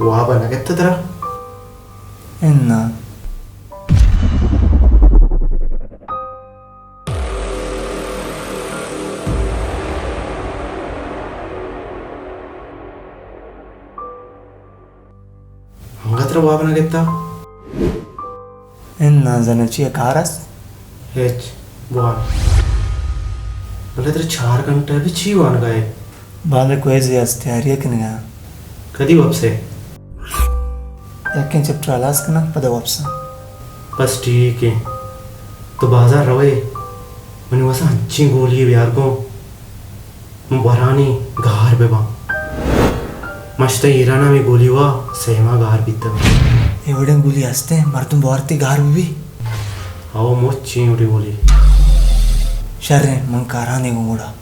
واب ءَ نہ گپتہ ترا؟ اناں۔ انگت ترا واب نہ گپتا؟ اناں، زاناں چیا کار است؟ ہچ، بوان۔ بلے ترا چار گھنٹہ بی چی وانگا ئے؟ باندا کوئزے است، تیاری کنگا۔ کدی وپسے؟ یکیں چپٹر ہلاس کناں، پدا وپساں۔ بس ٹھیک ایں۔ تو بازار روئے، منی واسا انچیں گولی بیار گوں۔ من ورانی گار بہ باں۔ مشتہ ایران ءَ ہمے گولی وا سیما گار بیتگ۔ اے وڑیں گولی ہستیں مردم بوارتی گار بہ بی؟ ہو مچ ایں وڑیں گولی۔ شریں، من کارانی گوں گڑا۔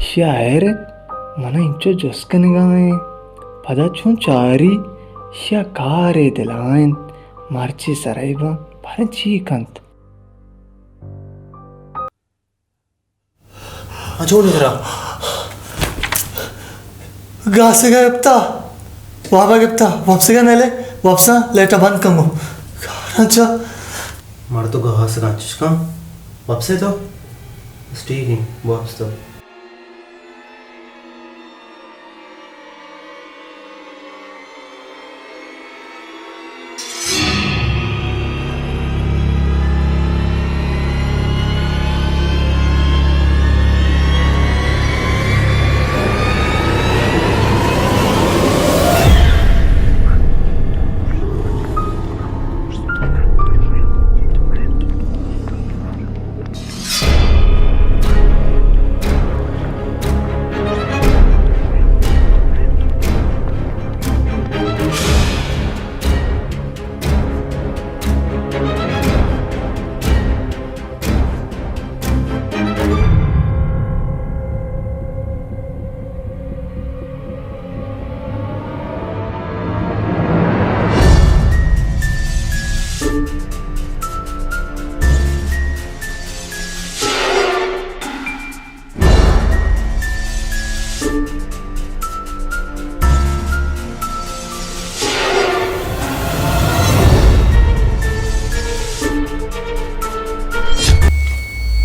شاعر، من انچو جست کنگا ایں، پدا چون چاری، شیا کارے دلا انت، مرچی سرئی باں، باریں چی کنت؟ اچھا، وہ نظرا۔ گاسے گا گپتا، وابا گپتا، واپس گا نیلے، واپسا لیٹا بند کنگو۔ کارانچا۔ مر تو گاس گا چشکاں، واپسے تو؟ بس ٹھیک ہے، واپس تو۔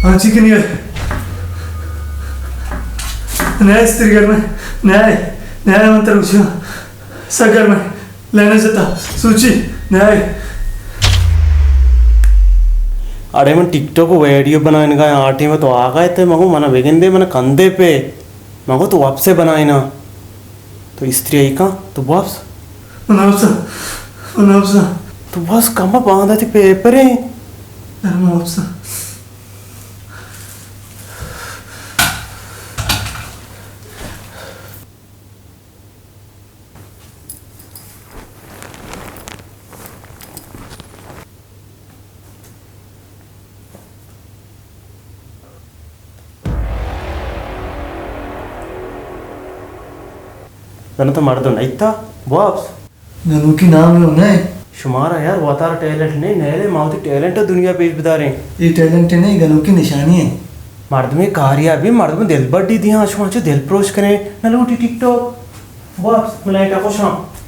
ہاں، چی کنی ہے؟ نئے استری گرم ہے۔ نئے، نئے من تر گوشاں۔ سک گرم ہے۔ لینے جتا۔ سوچی۔ نئے۔ اڑے من ٹک ٹاک ویڈیو بنائنگا آں، آ ٹیم تو آگا تے مگو منا بگندے، منا کندے پہ۔ مگو تو واپس بنائنا۔ تو استری ای کن، تو واپس۔ من واپس، من واپس۔ تو بس کم باندا تی پیپر ہیں۔ من واپس۔ زاناں تو مردم نیتا، بوابس۔ گنوکی نام ہے انہیں۔ شمارا یار وتارا ٹیلنٹ نہیں، نیلے ما وتی ٹیلنٹ دنیا پیش بداریں۔ یہ ٹیلنٹ نہیں، گنوکی نشانی ہے۔ مردمے کاریابی، مردم دل بڈی دیاں، شما چو دل پروش کریں، نہ لوٹی ٹک ٹاک۔ بوابس، ملائکہ خوشاں۔